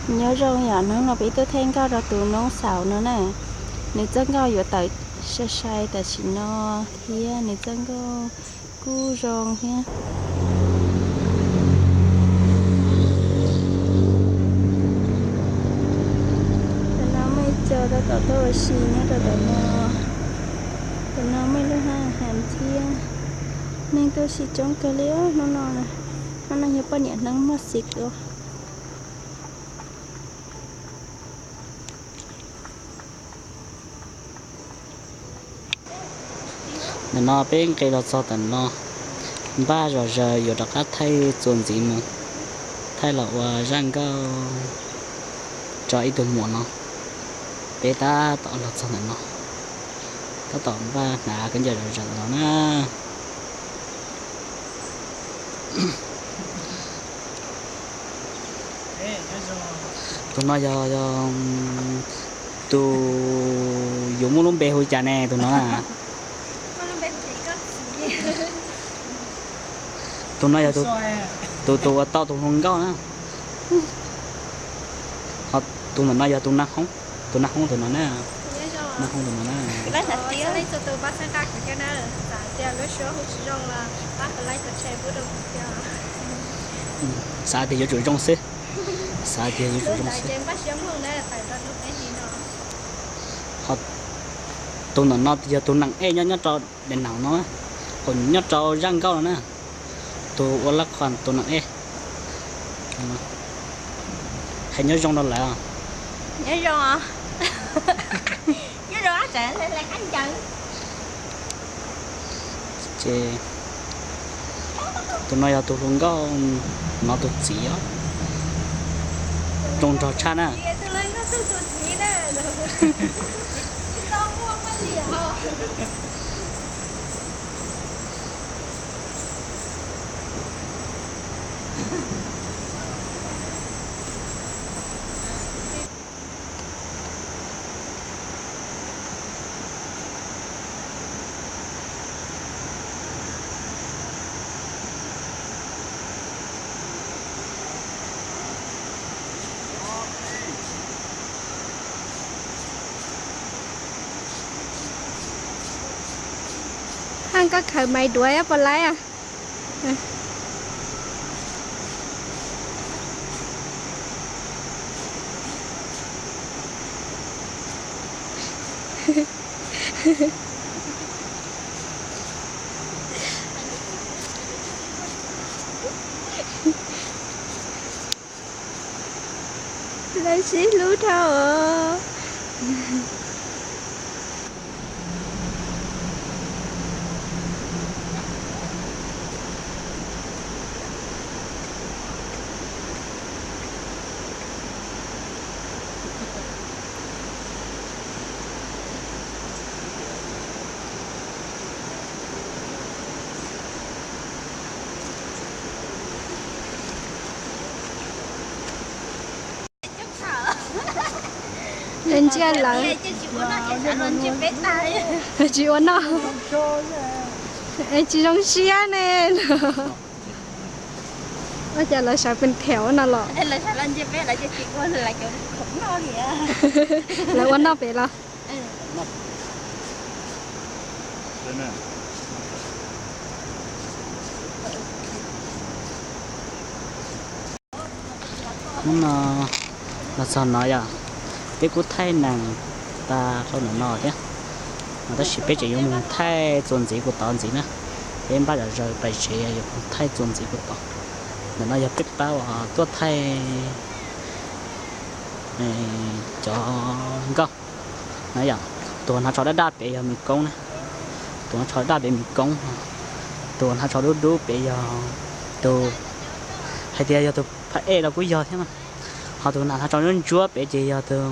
Nyob zoo yom, hnub no peb tuaj thaij nkauj rau tus noob xaus no na. Nws txoj nkauj yuav tawm sai sai tam sim no thiab nws txoj nkauj kuj zoo thiab. Tam no muaj ib co tab tom tuaj ua si nyob rau tam no. Tam no muaj ib lub hab has thiab. Neeg tuaj ua si coob kawg li hnub no. Hnub no yog poj niam hnub muaj xis os. Ntawm no peb nqis los txog tam no, npaj zom zaws yuav rov qab thaij txuas ntxiv mus, thaij los ua zaj nkauj tso ib tug muam no. Peb tab tom los txog ntawm no, tab tom npaj hnav khaub ncaws zom zaws no na. Tus no yog, yog tus yuav muaj lub npe hu cas ne tus no na? Tus no yog tus, tus uas tau tus hluas nkauj na. Ho tus ntawm no yog tus nag hoob, tus nag hoob tus no na. Nag hoob tus no na. Xav tias yuav tsum zoo xwb, xav tias yuav tsum zoo xwb. Ho tus ntawm no yog tus neeg ej nyob, nyob rau daim no, nyob rau zaj nkauj no na. Tus ua laj khuam tus neeg ej. Hais nyob zoo rau lawv. Nyob zoo, nyob zoo, qab ncaws. Ces tus no yog tus hluas nkauj, no tus txiv os. Zoo nraug tshaj na. Haj, koj khaws maiv duav puas laib? Lawv sib hlub dhau os. Ntsia lawv tsis ua noj, tsis zoo siab ne. Ua cas lawv sawv pes them no los? Lawv ua noj pem los? Hnub no los txog no yog peb kuj thaij nees tag rau ntawm no thiab, tab sis peb tseem yuav mus thaij txuas ntxiv kuv tod ntxiv na. Peb npaj zom zaws pais tsev yuav mus thaij txuas ntxiv kuv tod. Ntawm no yog peb pab uas tuaj thaij cov nkauj na yom. Tus hnav tsho daj daj pem yog me koob na, tus hnav tsho daj pem me koob, tus hnav tsho dub dub pem yog tus, hais tias yog tus phab ej los kuj yog thiab na. Ho tus hnav tsho ntsuab ntsuab pem ces yog tus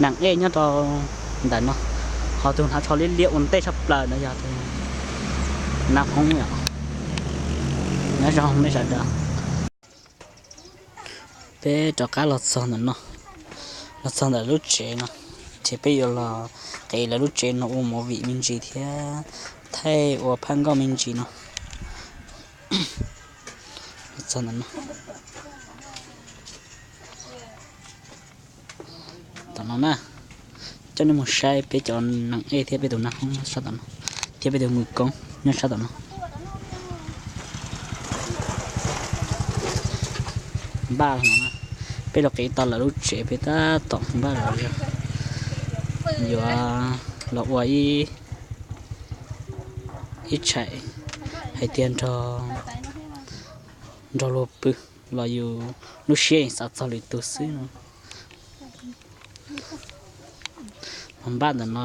neeg ej nyob rau ntawm no. Ho tus hnav tsho liab liab ua ntej tshaj plaws ntawd yog tus nab hoob yom. Nyob zoo nej sawv daws. Peb rov qab los txog ntawm no, los txog ntawm lub tsev no, ces peb yuav los qev lawv lub tsev no ua movie me ntsis thiab thaij ua phaj nkauj me ntsis no. Los txog ntawm no. No na, coj nej mus saib peb cov nas ej thiab peb tus nab hoob sab tom no, thiab peb tus mws koob nyob sab tom no. Npaj no, peb los qiv tau lawv lub tsev, peb tab tom npaj los yog yuav los ua ib, ib tshaim hais tias nrog luag pw los yus lub siab xav txog lwm tus xwb no. Mas npaj ntawm no,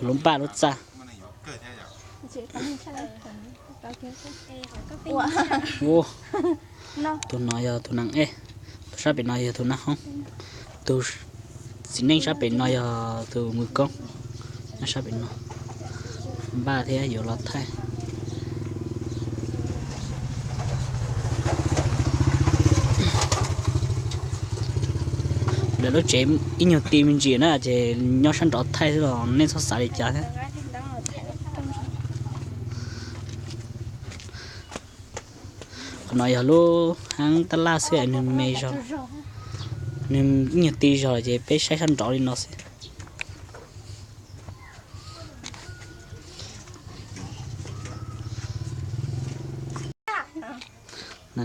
lub npaj lub txaj. Tus no yog tus nas ej, tus sab pem no yog tus nab hoob, tus txiv neej sab pem no yog tus mws koob, sab pem no. Npaj thiab yuav los thaij. Lawv lub tsev ib nyuag ti me ntsis na ces nyob sab nraud thaij xwb los nej txhob xav li cas thiab. Qhov no yog lub hab tab laj xwb, nws me zog, nws ib nyuag ti zog lawm ces peb saib sab nraud li no xwb.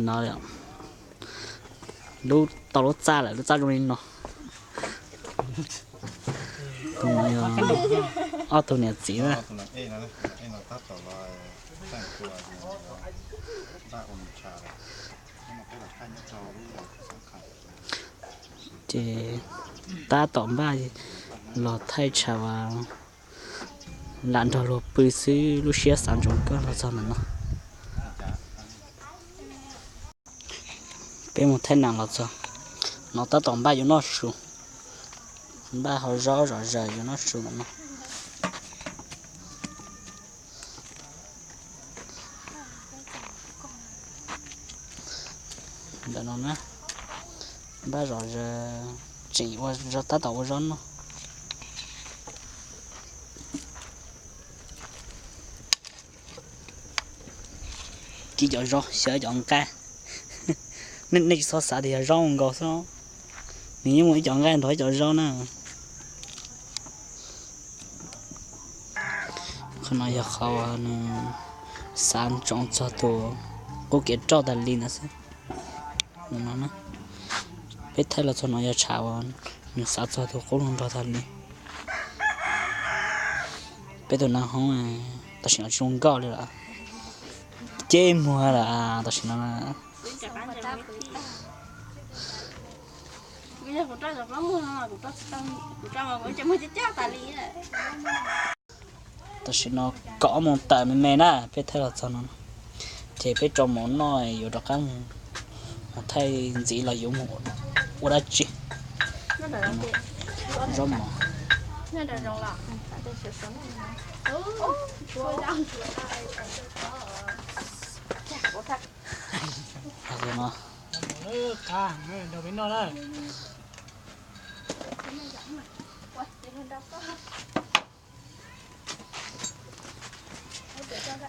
No, lub tau lub txaj lawm, lub txaj zoo li no. Tus no yog ob tug niam txiv na. Ces tab tom npaj los thaij tshav uas lam nrog luag pw xwb, lub siab xav ntsoov koj los txog ntawm no. Peb mus thaij nas los txog no, tab tom npaj yuav noj su, npaj hau zaub zom zaws yuav noj su ntawm no. Ntawm no na, npaj zom zaws, tseem ua, tab tom ua zaub noj. Kib cov zaub xyaw cov nqaij. Nej tsis txhob xav tias yog zaub nkaus xwb, nws yeej muaj ib cov nqaij nrog ib cov zaub na. Qhov no yog qhov uas nws xav ntsoov txog tus qub kev roj tas li ntawd xwb. Peb thaij los txog no yog tshav uas nws xav txog tus qub hluas nraug tas li. Peb tus nas hoob tam sim no tsis zoo nkauj li lawm, ceb muag lawm tam sim no. Tam sim no kaum ob moos tawm me me na, peb thaij los txog no, ces peb rau mov noj yuav rov qab mus thaij ntxiv los yuav mus ua dab tsi. Zaub mov.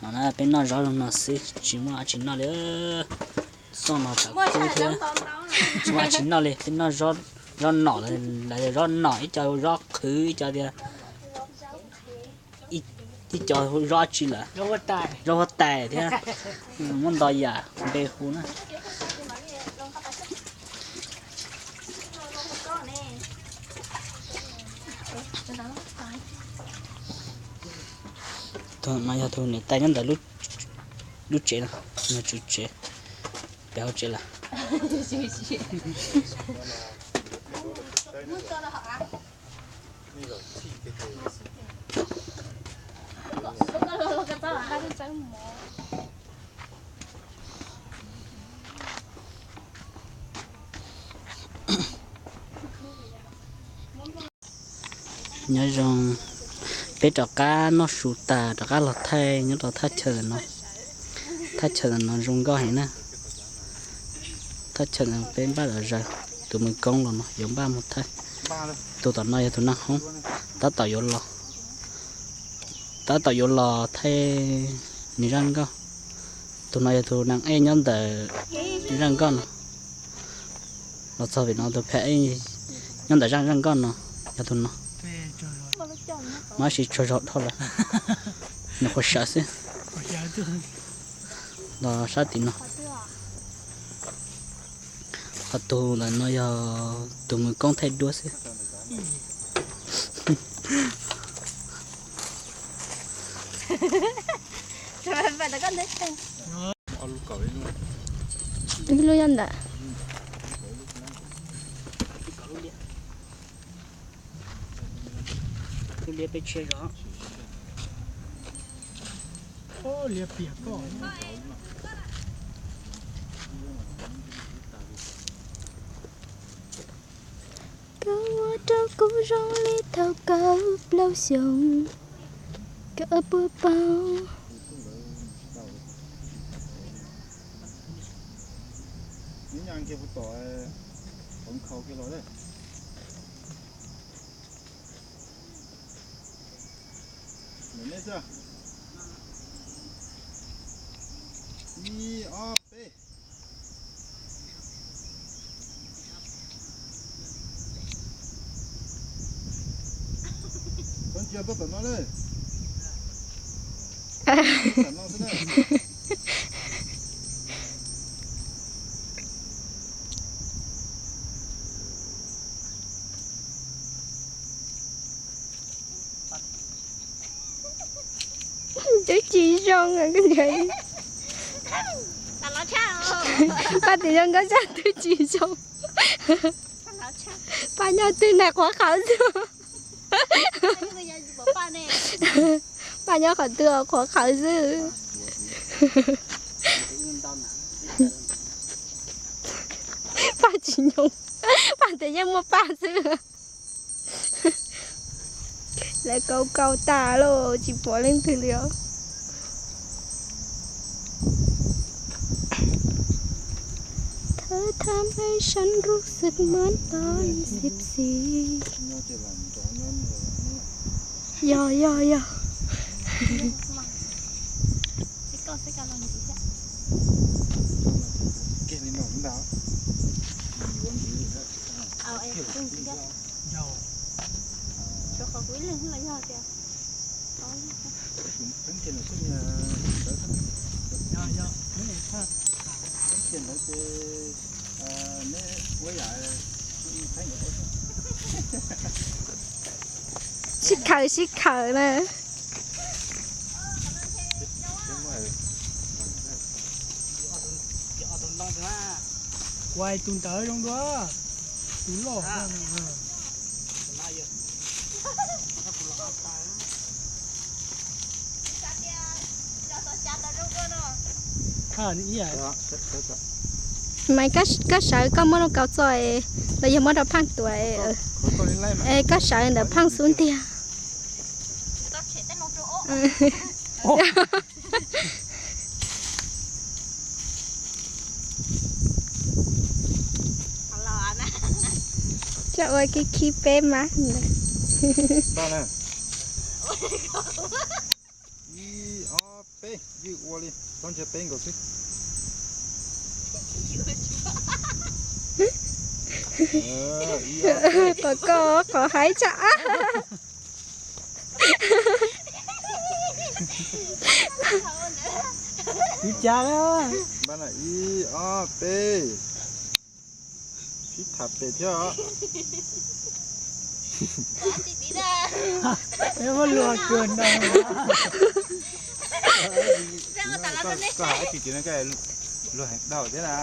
No na, peb noj zaub zoo no xwb, tsis muaj dab tsi noj li. Xoj no tam kub thiab, tsis muaj dab tsi noj li, peb noj zaub nom, lawv zaub nom, ib co zaub qhwv, ib co tias ib co zaub dab tsi lawm, zaub huab tais thiab, muaj ntau yam npe hu na. Tus no yog tus niam tais nyob ntawm lub tsev no, yog tswv tsev, pem hauv tsev lawm. Nyob zoo, peb rov qab noj su tas rov qab los thaij nyob rau thaj chaw no. Thaj chaw no zoo nkauj heev na. Thaj chaw no peb npaj zom zaws, tus mws koob los no yuav npaj mus thaij. Tus tom no yog tus nas hoob, tab tom yuav los, tab tom yuav los thaij nws zaj nkauj. Tus no yog tus nas ej nyob ntawm zaj nkauj no. Los txog vim no tus phem nyob ntawm zaj zaj nkoj no, yog tus no. Mas tab sis tsaug zog dhau lawm, nws qhuav sawv xwb. Los sab tim no, qhov tus ntawm no yog tus mus koob thaij duab xwb. Ib lub nyob ntawm. Koj ua rau kuv zoo li thaum kaum plaub xyoos, koj puas paub? Twb tsis zoo. Paj tim zoo nkauj zaj twb tsis zoo. Paj nyob twg na qhuav qhawv xwb. Paj nyob qhov twg qhuav qhawv xwb. Paj tsis nyob, paj tias yeej muaj paj xwb. Lawv kaus kaus tas lawm tsis pom leej twg li os. Th tham ai sab rub xwb mas tau xib xis. Yog yog yog. Sib khawm sib khawm na. Kuv hais tus ntawd zoo dua, tus loj. Mas koj sawv koj muab rau kaus txo es los yog muab rau Pheej tuav es, koj sawv ntawm Pheej xub ntiag. Tso ua kiv kiv peb mas. Ib ob peb, ywj ua li txhob ntsia peb nkaus xwb. Qhov koj qhov haib tshaj. Ib ob peb, sib tham pem thiab os. Peb muab luag kawg ntau. Koj hais tsis tsis no koj luag heev dhau thiab na.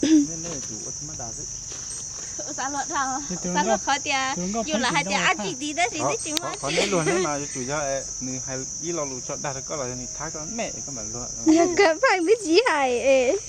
Nej nej tus ua tsis mab das xwb. Xav luag dhau, xav luag qhov tias yus lam hais tias ab tsis tiv tab sis twb tsis muaj. Qhov neb luag neb mas yuav tsum yog nws hais ib lo lus tso dag rau koj los yog nws thab koj me koj mam luag. Yog kawg Pheej twb tsis hais es.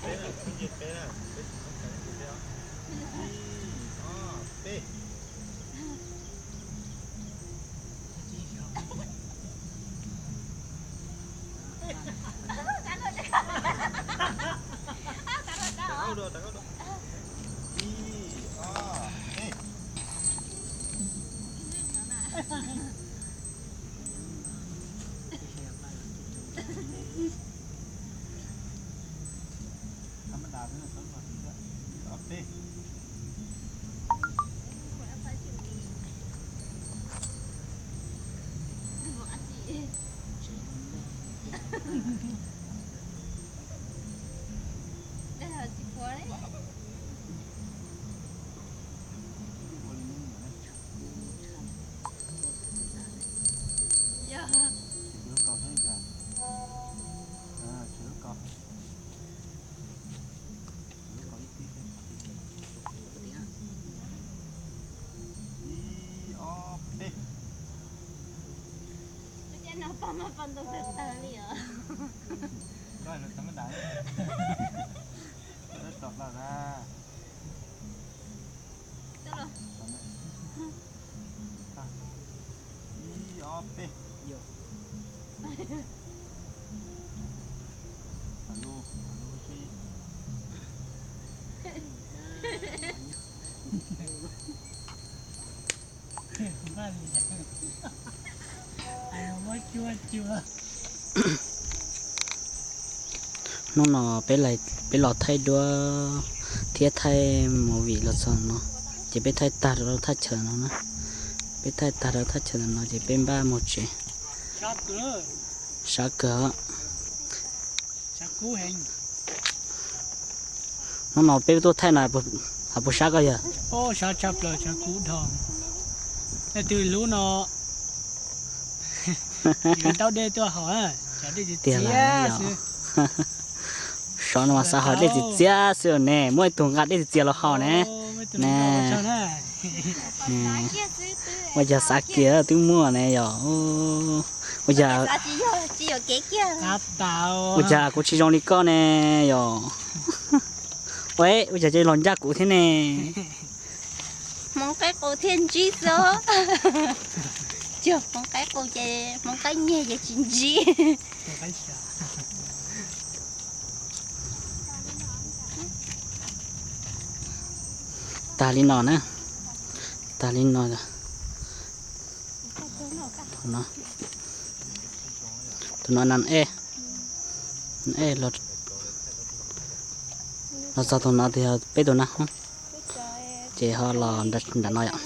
Peb na, peb nce peb na, peb tsis txhob kav peb os. Ib, ob, peb. Rov qab dua, rov qab dua. Ib, ob, peb. Thab mab das xwb, ob peb. Yog. Tsis lub kaus thiab li cas? Tsis lub kaus. Tsis lub kaus ib tib thiab. Ib, ob, peb. Koj no tau me dam. Tom lawm na. Ib, ob, peb. Alo, alo, sí. Hnub no peb, peb los thaij duab thiab thaij movie los txog no, ces peb thaij tag rau thaj chaw no na. Peb thaij tag rau thaj chaw no ces peb npaj mus tsev. Sab kawg. Hnub no peb tuaj thaij no, puas sab koj yawg? Sab tshaj plaws, sab kub dhau. Leej twg hlub no yuav ntaus dej tuaj haus, dej txias xwb. Sov no mas xav haus dej txias txias xwb ne, muaj ib tug nqa dej txias txias los haus ne. Ne, ua cas xav kiag twb muaj ne yog. Ua cas, ua cas kuv tsis zoo li koj ne yog. Ua, ua cas cia los ncaj kuv thiab ne. Hmoov qaib qus thiaj ntsib xwb. Cog hmoov qaib qus ces hmoov qaib nyeg ces tsis ntsib. Tag li no na. Tag li no. Tus no nan ej, ej los txog tus no tias peb tus naj hoob, ces ho los nram no yom.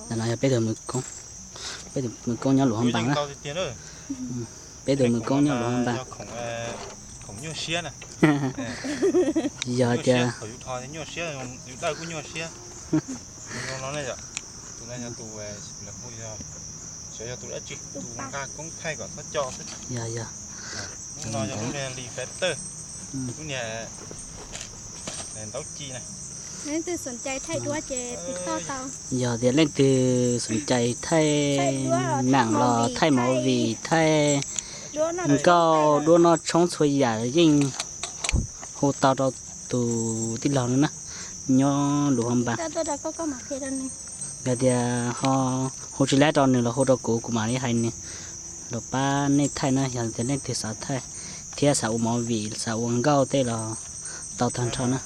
Nram no yog peb tus mwv koob, peb tus mwv koob nyob Luam Hab Npas na. Peb tus mwv koob nyob Luam Hab Npas. Yog tias Yog, yog. Yog tias leej twg xoom cai thaij nam los thaij movie, thaij nkauj, duab noj tshoob txhua yam yeej hu tau rau tus tij laug no na, nyob Luam Hab Npas. Yog tias ho hu tsis laib rau nws los hu rau kuv, kuv mam li hais nws los pab nej thaij na. Yog tias leej twg xav thaij thiab xav ua movie, xav ua nkauj tej los tau tag nrho na.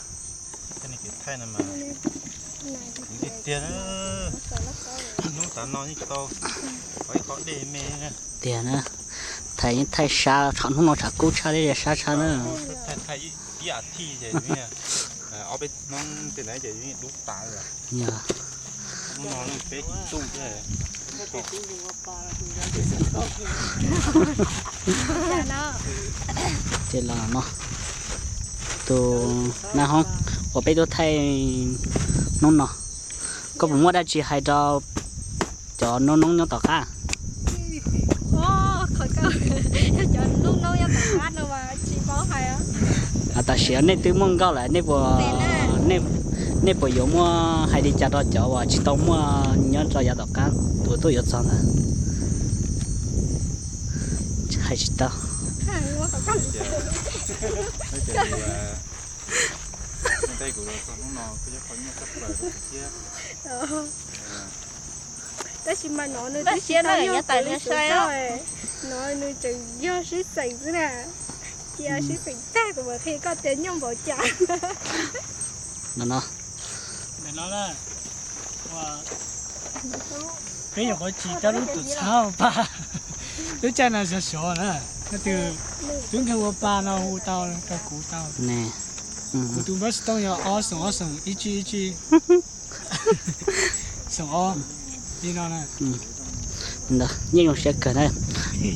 Tiag na, thaij, thaij sab, tshav hnub no tshav kub tshaj thiab sab tshaj na. Yog. Ces los no, tus naj hoob uas peb tuaj thaij hnub no, koj puas muaj dab tsi hais rau cov noob noob nyob tom qab? Tam sim no nej twb muaj nkauj lawm, nej puas yuav muaj hais li cas rau cov uas tsis tau muaj nyob rau yav tom qab tus tuaj yuav txog ntawd? Hais tsis tau. Ntej kuv los txog hnub no kuj yog qhov nyuaj tshaj plaws rau kuv thiab. Tab sis mas no nws twb tsis tau nyuaj kuv li xwb tau. No nws tseem yog sib xeem xwb na. Cia sib xeem tag kuv mam qhia koj tias nyuaj npaum cas. No no. Peb nyuam qhuav tsis tau lub tuam txhab ua pa, lub caij no sov sov na, twb nkeeg ua pa no hu tau rau kuv tau. Kuv tus npawb xov tooj yog ob xoom ob xoom ib tsib ib tsib xoom ob li no. Yeej zoo siab kawg na.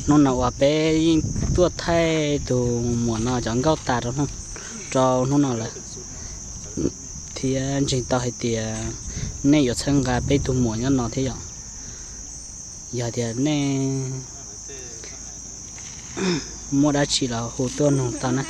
Hnub no uas peb yeej tuaj thaij tus muam no cov nkauj tas rau hnub no lawm, thiab ntseeg tau hais tias nej yuav txhawb nqa peb tus muam nyob no thiab yom. Yog tias nej muaj dab tsi los hu tuaj nug tau na.